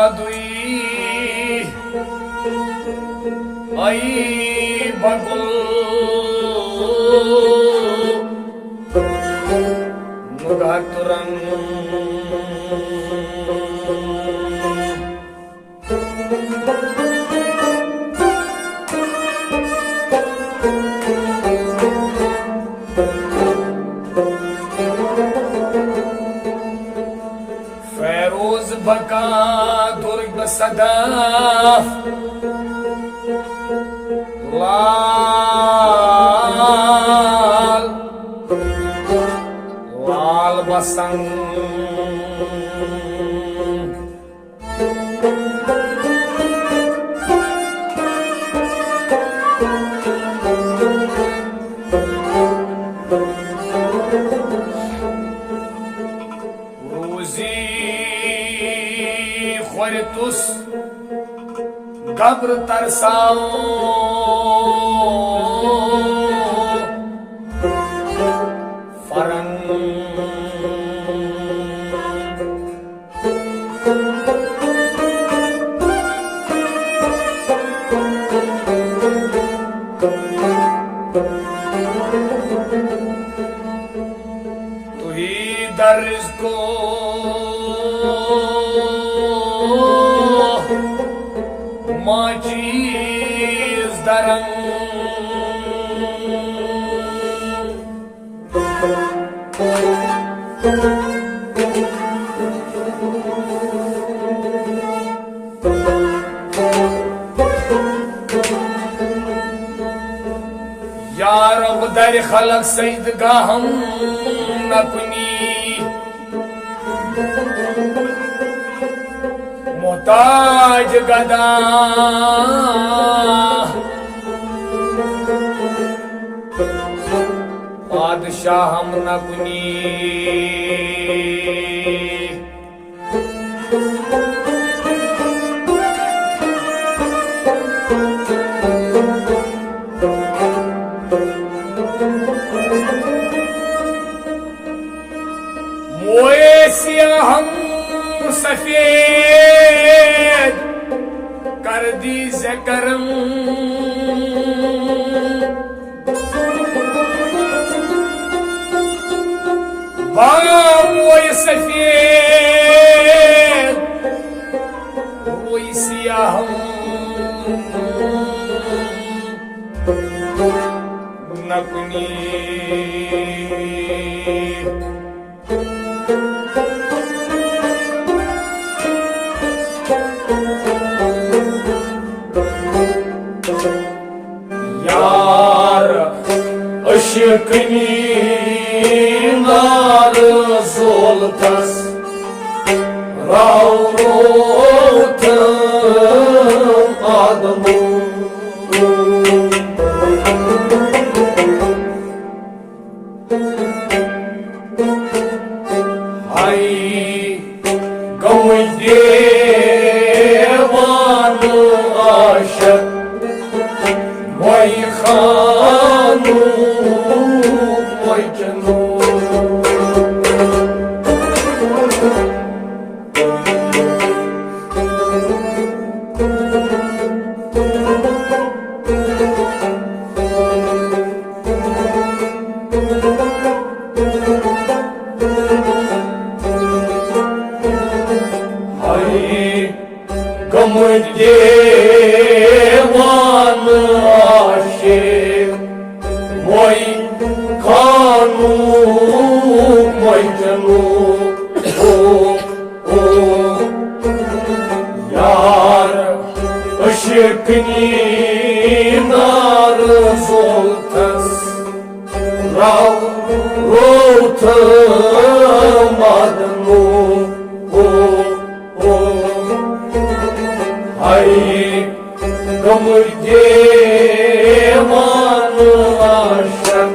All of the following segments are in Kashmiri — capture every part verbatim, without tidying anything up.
دوی، ای بگل، نگہ ترن۔ فیروز بقا درگ صدف لال، لال بسنگ۔ روزی خورتس گبر ترساو فرن۔ تہی درز کو ما چیز درن۔ یا رب در خلق سجدگاہم نکنی، محتاج گدا پادشاہم نکنی۔ موئے سیاہم سفید کر دی ز کرم۔ بام وی سفید، وی سیاہ نکنی۔ یار عشقنی نار زولتس راو روتم آدمو۔ ہائی گمج دیوان عاشق، وای خانو، وای جنو۔ ہائی گمج دیوان عاشق، وای خانو، وای جنو۔ او، او، یار عشقنی نار زولتس راو روتم آدمو۔ او، او، ہائی گمج دیوان عاشق،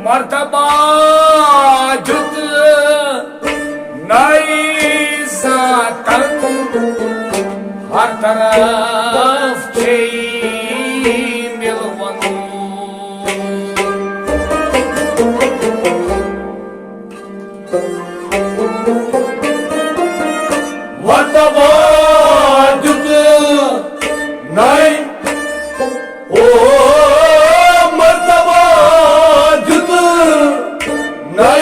مرتبہ دیُت نَے ذاتن، ہر طرف چھے مِلوَن۔ مرتبہ دیُت نَے، او مرتبہ دیُت نَے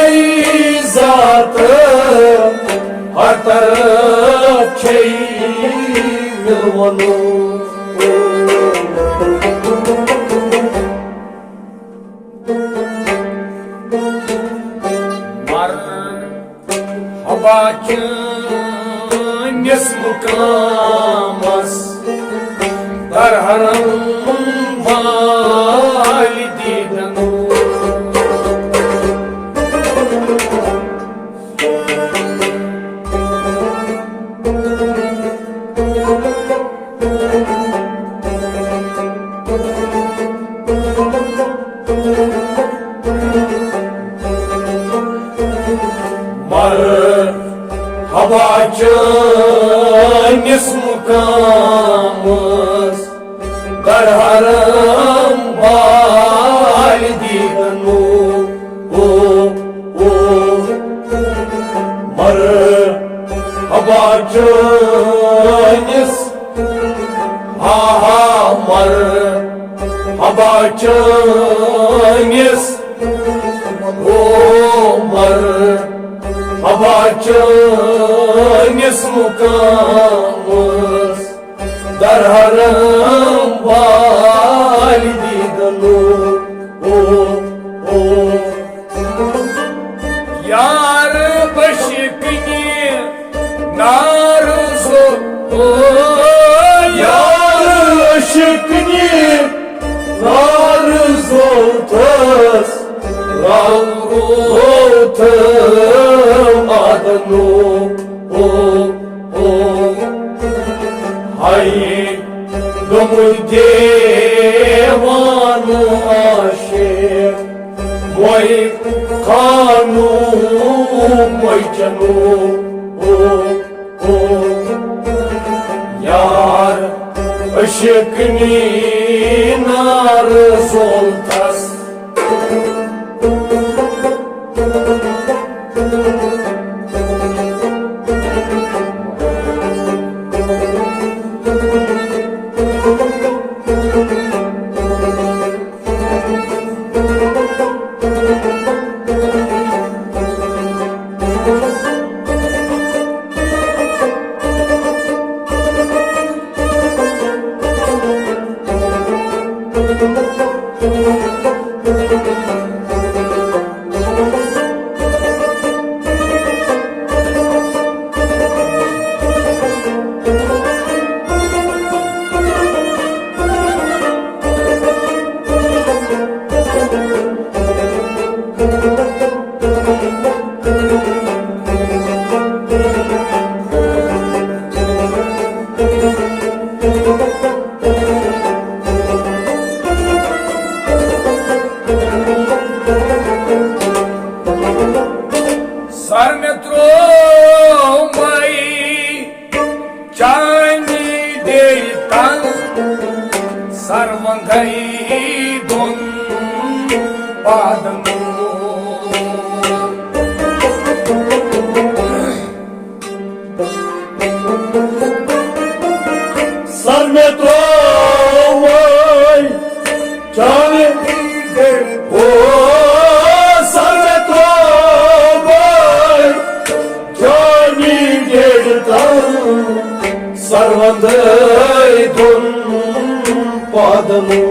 ذات، ہر طرف چھے مِلوَن۔ مرحبا چٲنِس مُقامس، درحرم والہِ دیٖدن۔ مرحبا چٲنِس مُقامس، درحرم والہِ دیٖدن۔ او، او، مرحبا چٲنِس، ہا ہا، مرحبا چٲنِس، او مرحبا چٲنِس مُقامس، درحرم والہِ دیٖدن۔ او، او، یار عشقنہِ نار زو، او یار عشقنہِ نار زوتس، راو روتھ آدنو۔ او، او، ہاے گوٚمُت دیوانہٕ عاشق، وۄنۍ خانوٗ مۄچنو۔ او، او، یار عشقنہِ نار زولتس۔ سر مےٚ ترٛوو مَے چانہِ ڈیرِ تل، سر وۄنٛدے دۄن پادن۔ سر مےٚ ترٛوو وۄنۍ چانہِ، او، سر مےٚ ترٛوو وۄنۍ چانہِ ڈیرِ تل۔ سروندے دون پادنو۔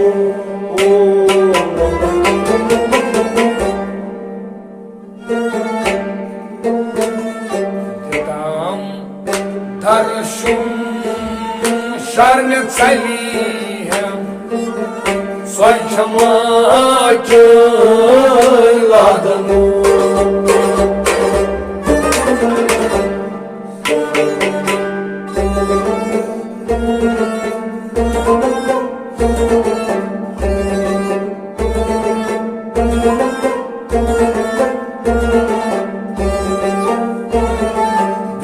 دِتام درشُن شرمہِ ژَلہِ ہٮ۪م، سۄے چھَم چٲنۍ لادنو۔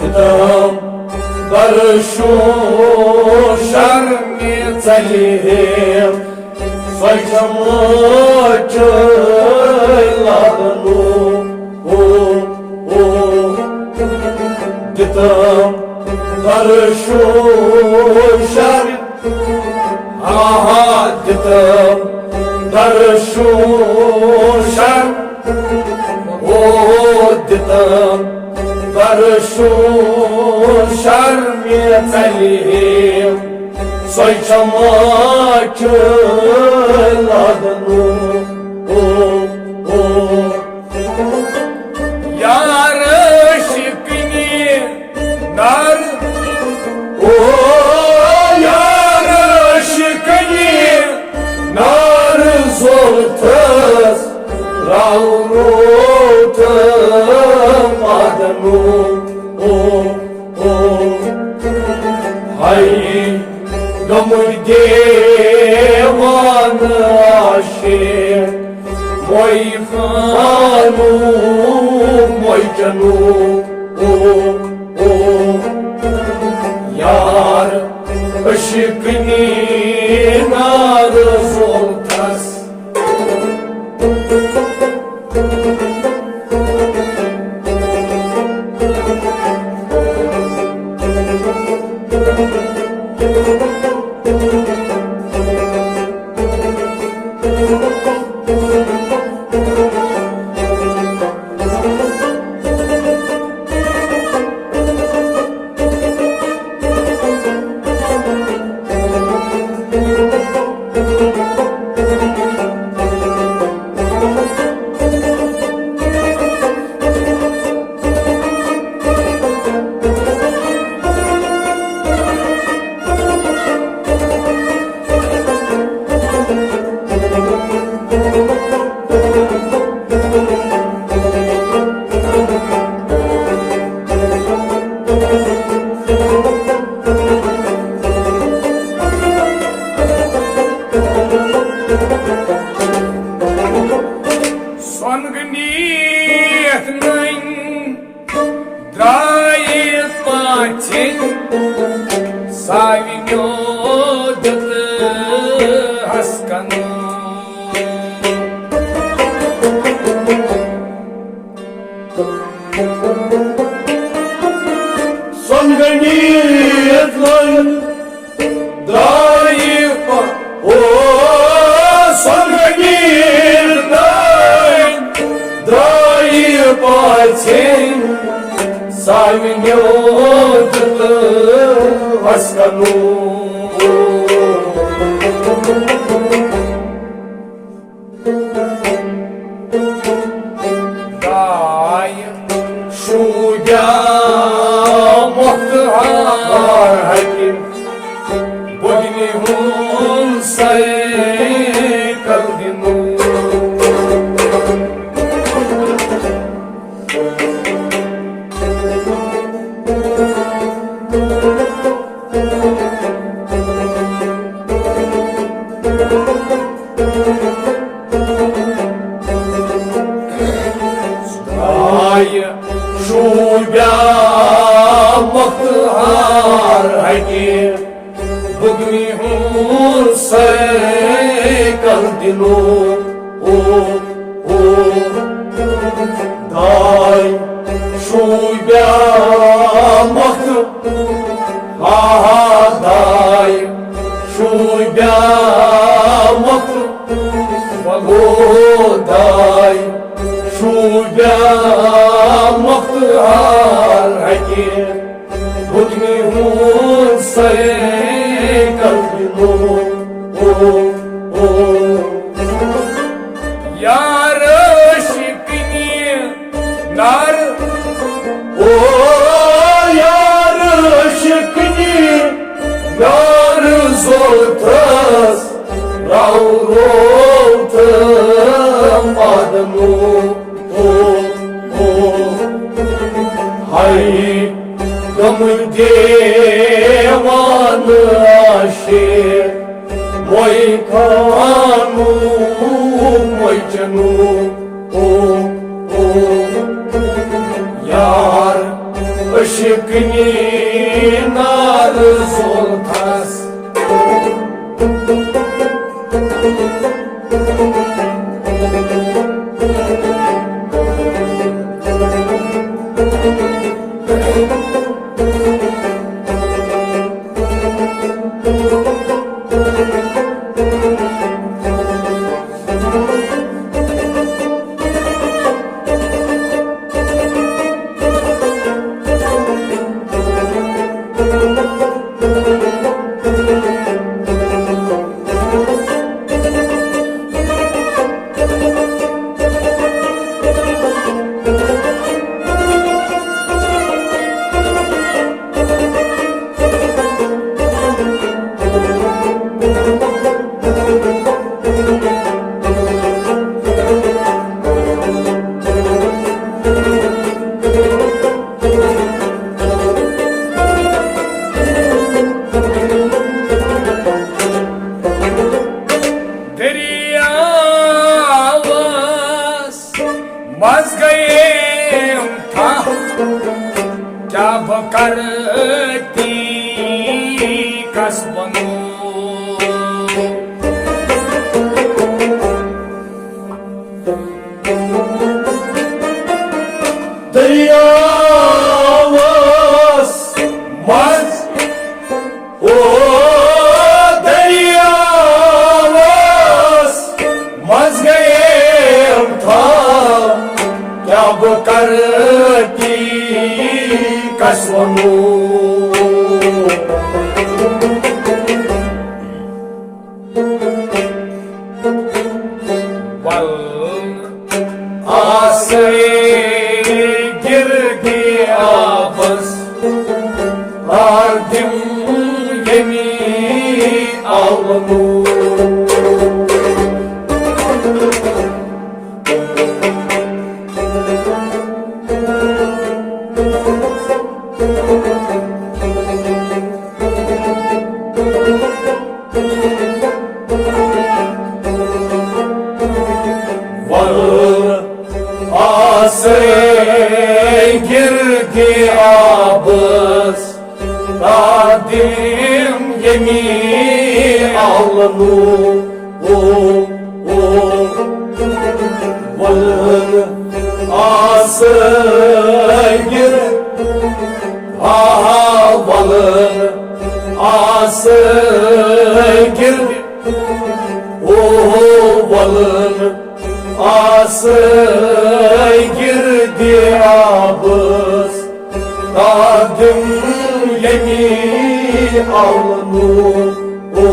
دِتم درشُن شرمہِ ژَلہِ ہٮ۪م، سۄے چھَم چٲنۍ لادنو۔ او، او، دِتم درشُن شرمہِ، آہا، دِتم درشُن شرمہِ، او، دِتم درشُن شرمہِ ژَلہِ ہٮ۪م، سۄے چھَم چٲنۍ لادنو۔ او، او، یار عشقنی نار، او یار عشقنی نار زولتس راو روٹ پادنو۔ او، او، ہائی گمٕتۍ دیوان عاشق، موے خانو، موے چنو۔ او، او، یار عشقنی نار زولتس۔ سۄنہٕ گنڈِتھ نٔنۍ درٛایہِ پاژھٮ۪ن، ساوِ نیوٗ دیُت ہسکن۔ سۄنہٕ گنڈِتھ نٔنۍ درٛایہِ پا-، او، سۄنہٕ گنڈِتھ نٔنۍ درٛایہِ پاژھٮ۪ن، ساوِ نیوٗ دیُت ہسکنو۔ دایہِ شوٗبیا مۄختہار ہتہِ، بُگنہِ ہُنٛد سایکل دِنو۔ آیہِ شوٗبیا مۄختہار ہتہِ، بُگنہِ ہُنٛد سایکل دِنو۔ او، او، دایہِ شوٗبیا مۄختہار، ہا ہا، دایہِ شوٗبیا مۄختہار، او دایہِ شوٗبیا مۄختہار ہتہِ، بُگنہِ ہُنٛد یار عشقنی نار، او یار عشقنی نار زولتس، رو رو تہٕ پدنو۔ او، او، ہاے، گم دیوان عاشق، موے خانو، موے چنو۔ او، او، یار عشقنی نار زولتس۔ دریاوس منٛز گٔیم تھپھ، کیٛاہ بہٕ کرٕ تی کس ونو؟ دریاوس منٛز، او دریاوس منٛز گٔیم تھپھ، کیٛاہ بہٕ کرٕ تی کس ونو؟ ول آسے گردِ آبس، آدم یمی آلمو۔ ول آسے گردِ آبس، آدم یمی آلمو۔ او، او، ول آسے گردِ، آ، ول آسے گردِ، او، ول آسے گردِ آبس، آدم یمی آلمو۔ او،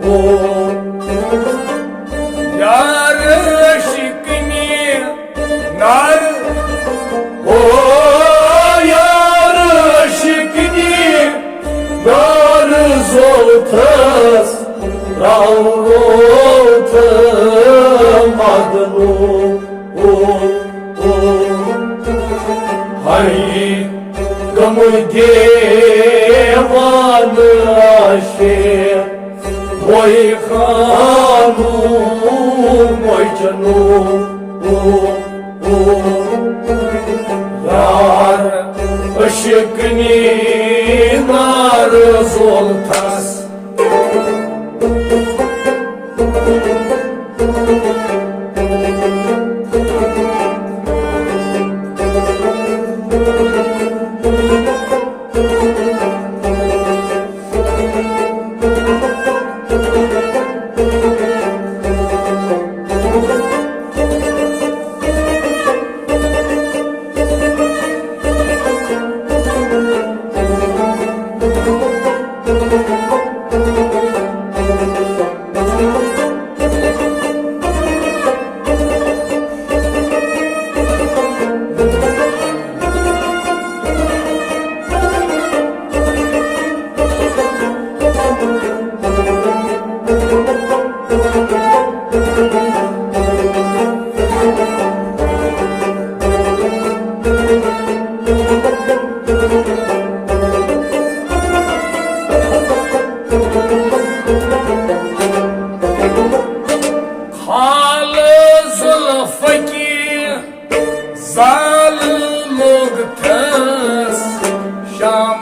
او، یار عشقنی نار، او یار عشقنی نار زولتس، رو رو تہٕ مدنو۔ او، او، ہاے، گم دیوان عاشق، موے خانو، موے چنو۔ او، او، یار عشقنی نار زولتس۔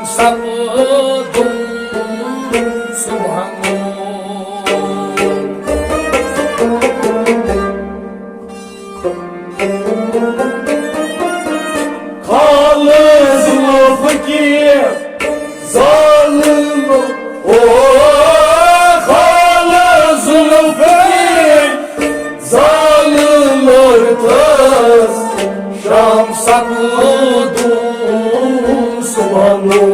سپدُم سُبحانو۔ خالص لطف کی ظالم، او خالص لطف کی ظالم ارتس شام سپدُم سُبحانو۔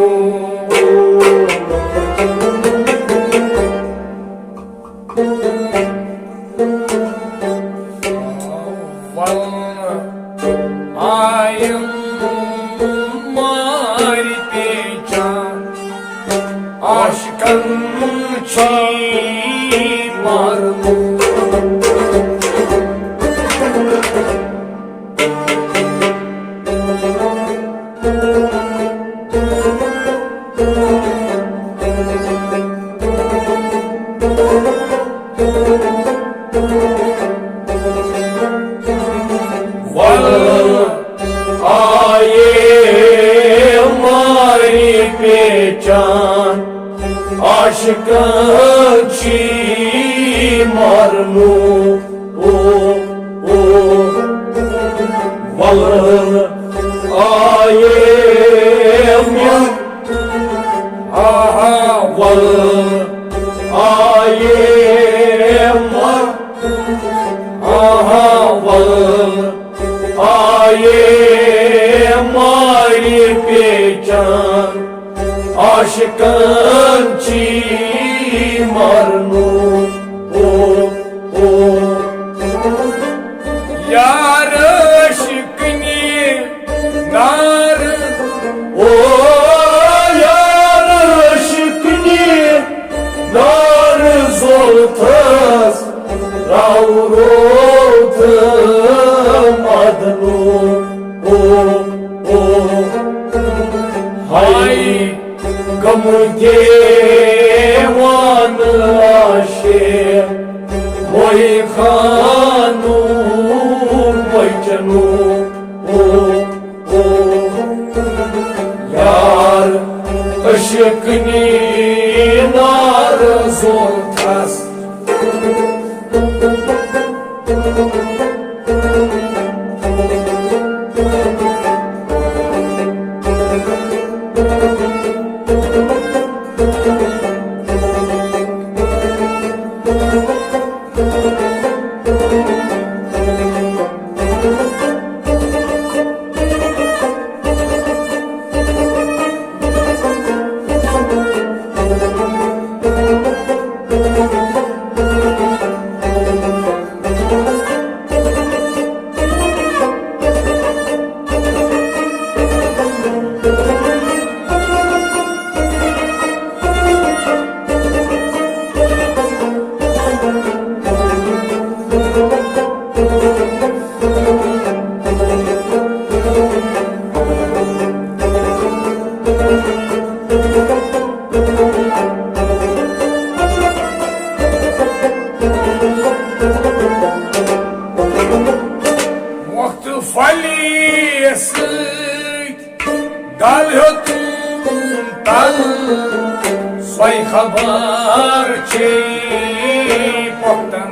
ول آیم مارِ پیچان، عاشقن چھی مارمُت۔ ول آیے مارِ پیچان، عاشقن چھی مارنو۔ او، او، ول آیے مار، آہا، ول آیے مار، آہا، ول آیے مارِ پیچان، عاشقن چھی مارنو۔ او، او۔ یار عشقنی نار، او یار عشقنی نار زولتس راو روت مدنو۔ او، او۔ ہائی گم دیوان عاشق، وہی خانو، وہی چنو۔ او، او۔ یار عشقنی نار زولتس۔ مۄختہٕ پھلہِ سۭتۍ ڈل ہیوٚتُن تل، سۄے خبر چھے پۄختن۔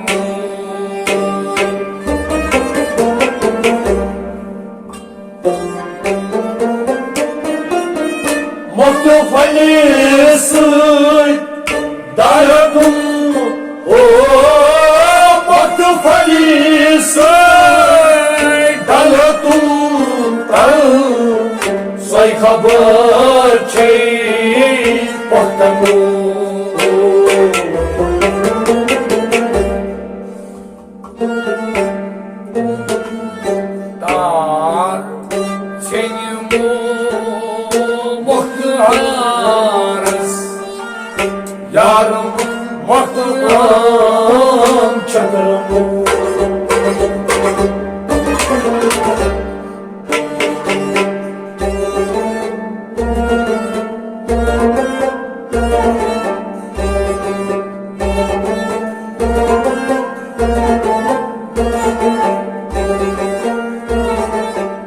مۄختہٕ پھلہِ سۭتۍ ڈل ہیوٚتُن، او مۄختہٕ پھلہِ سۭتۍ ڈل ہیوٚتُن تل، سۄے خبر چھے پۄختن۔ تار ژھیٚنِمو مۄختہٕ ہارس، یارم مۄختہٕ عام چھکرمو۔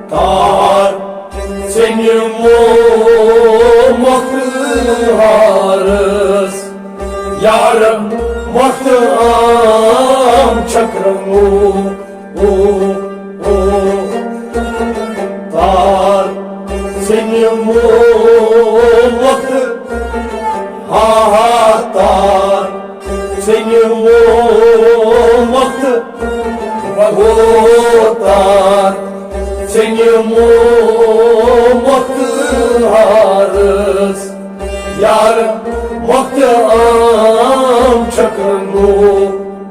تار ژھیٚنِمو مۄختہٕ پارس یارم وقت عام چکرنو، او، او۔ تار ژھنہِ مو وقت، ہا ہا تار ژھنہِ مو وقت، او تار ژھنہِ مو وقت ہارس یار وقت عام چکرنو،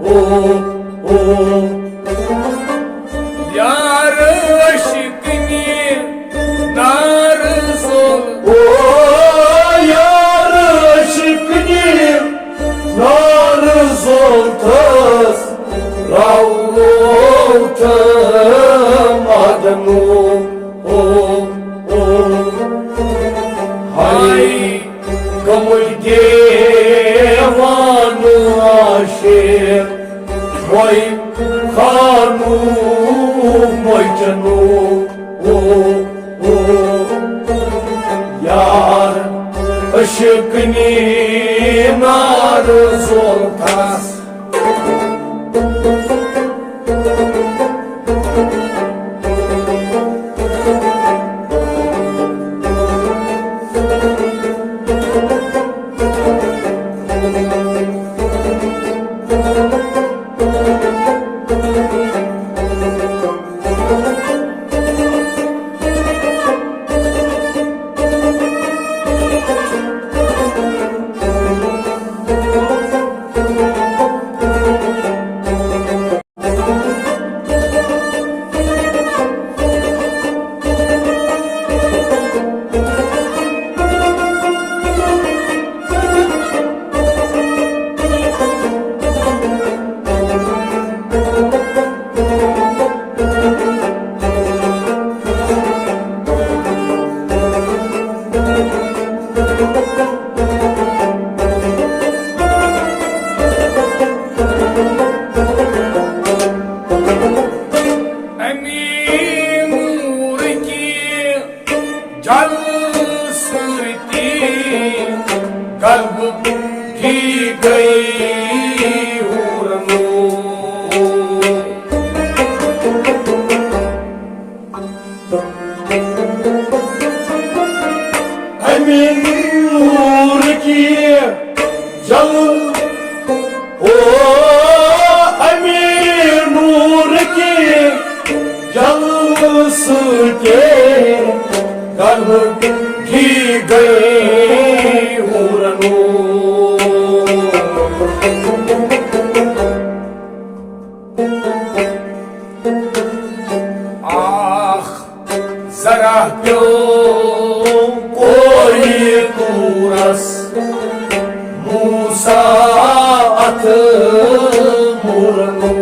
او، او۔ یار عشقنی نار زول۔ او یار عشقنی نار زول تس راو رو تم آدمو۔ او، او۔ ہائی کمل دیوان عاشق، وای خانو، وای جنو، او، او۔ یار عشقنی نار زول تس۔ امی نور کی جل سرتی قلب کی گئی ہور نور۔ امی نور کی جل، او امی نور کی جل سرتی قلب کی گئی ہور نور۔ آخ ذرا پیو کوئی تورس موسیٰ اتھ مورنو۔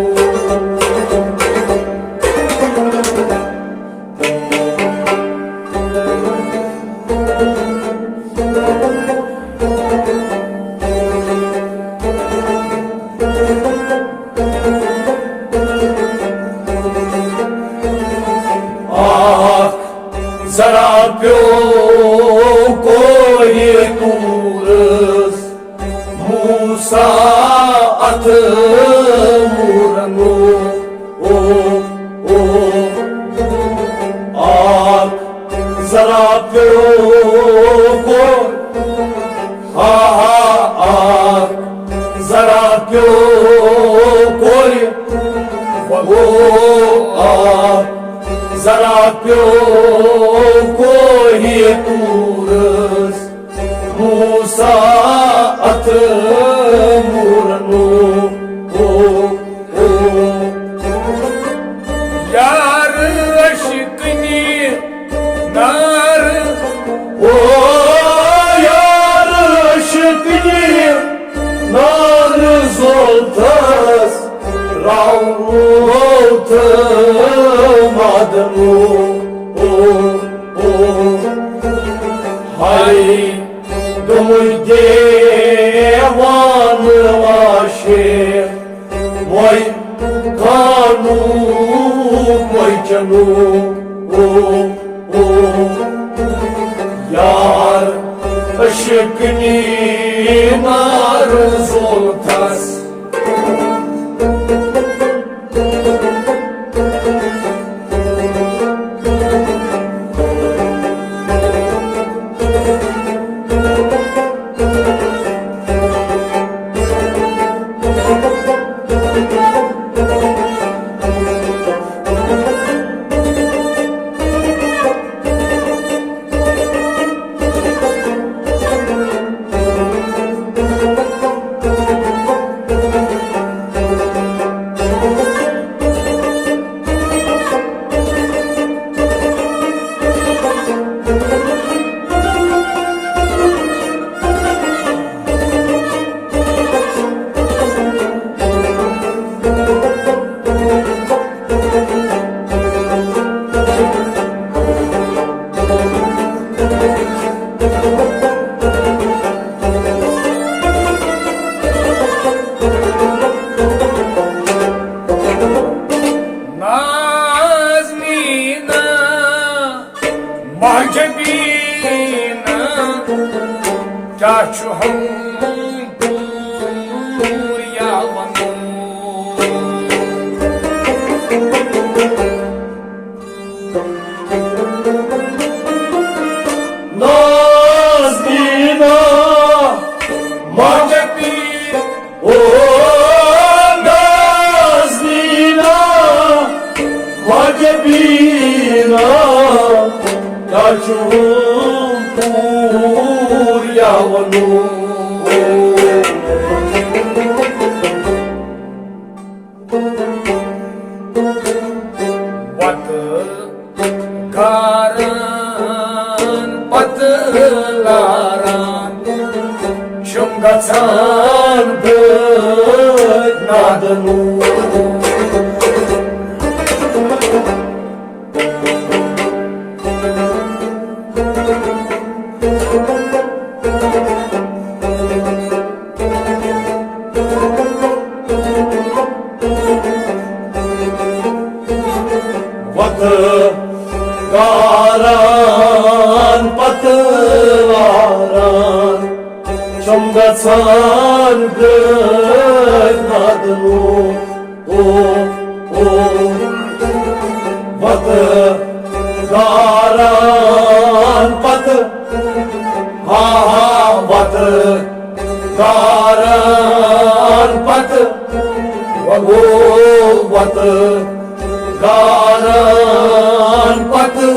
آخ ذرا پیو کوہ طورس موسیٰ اتھ مورنو۔ او، او، آخ ذرا پیو کوہ، ہا، ہا، آخ ذرا پیو کوہ، او، آخ ذرا پیو کوہ طورس موسیٰ اتھ مورنو۔ او، او۔ یار عشقنی نار، او یار عشقنی نار زولتس راوت مادنو۔ او، او۔ ہائی دوٚپمَے دیوان عاشق، وۄنۍ کانوٗ وۄنۍ چنوٗ۔ او، او، یار، أسۍ شکنی نار زولتس۔ نازنینا، مہجبینا، کیا چھُ ہم پوٗر یا ونوٗر؟ نازنینا، مہجبی، او نازنینا، مہجبینا، کیا چھُ پوٗر یا ونوٗر؟ وتہٕ گاران پتہٕ لاران، چھُم گژھان بٲدۍ نادنوٗر۔ وتہٕ گاران پتہٕ واران، چھُم گژھان بٲدۍ نادنوٗر۔ او، او، وتہٕ گاران پتہٕ، ہا، ہا، وتہٕ گاران پتہٕ، وگو وتہٕ گاران پتہٕ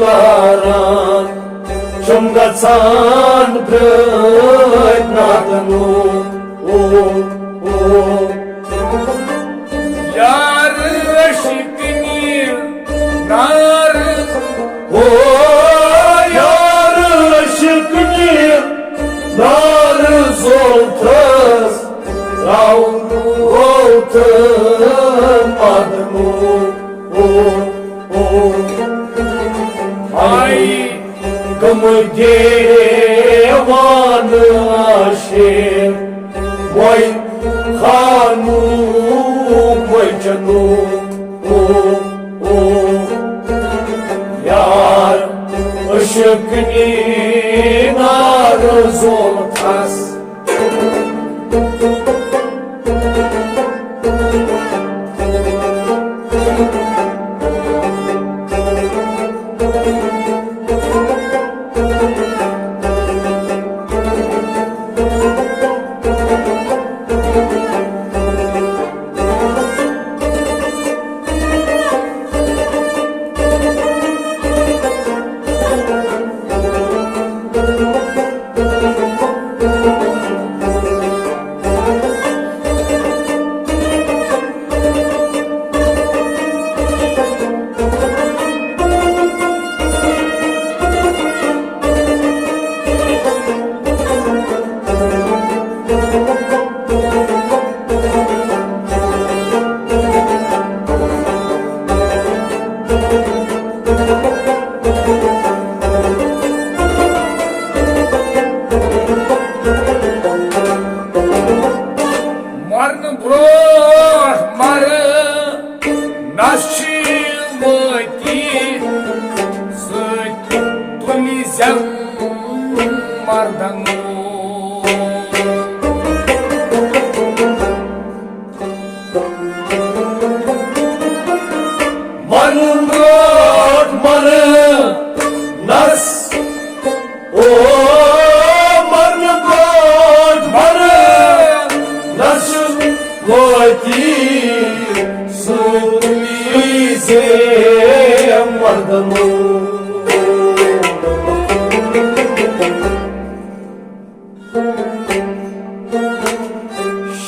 واران، چھُم گژھان برٛٲتۍ نادنوٗر۔ او، او۔ یار عشقنی نار۔ او یار عشقنی نار زولتس، راو روتن مدنوٗر۔ او، او۔ آئی گم گریوان عاشق، وای خانوٗک وای چنوٗک۔ او، او۔ یار عشقنی نار زولتس۔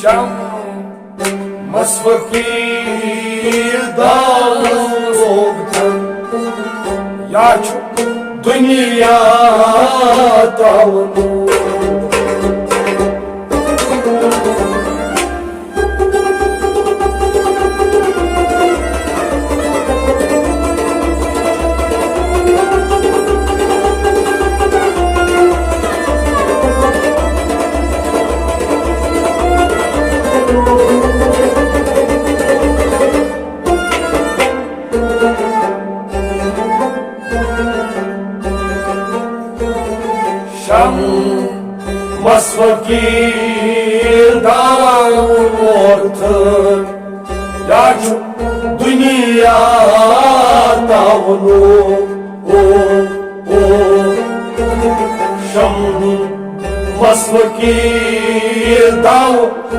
شمس فقیر داوود لوگ تن، یا چھُ دنیا تاوُن۔ شمس فقیر داوود یا چھُ دنیا تاوُن۔ او، او، شمس فقیر داوود،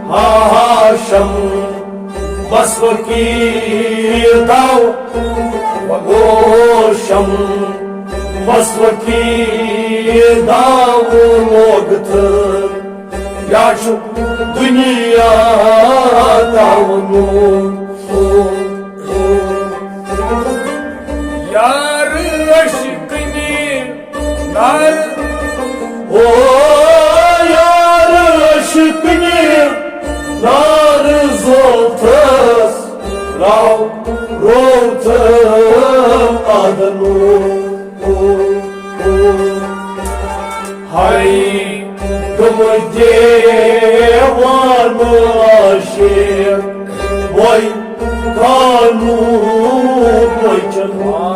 ہا، ہا، شمس فقیر داوود، او، شمس فقیر داوود لوگ تن۔ یا چھُ دنیا تاوُن۔ یار عشقنی نار، او یار عشقنی نار زولتس راو روتم ادنو۔ ہاے تم دیوان عاشق، وای کانو وچن۔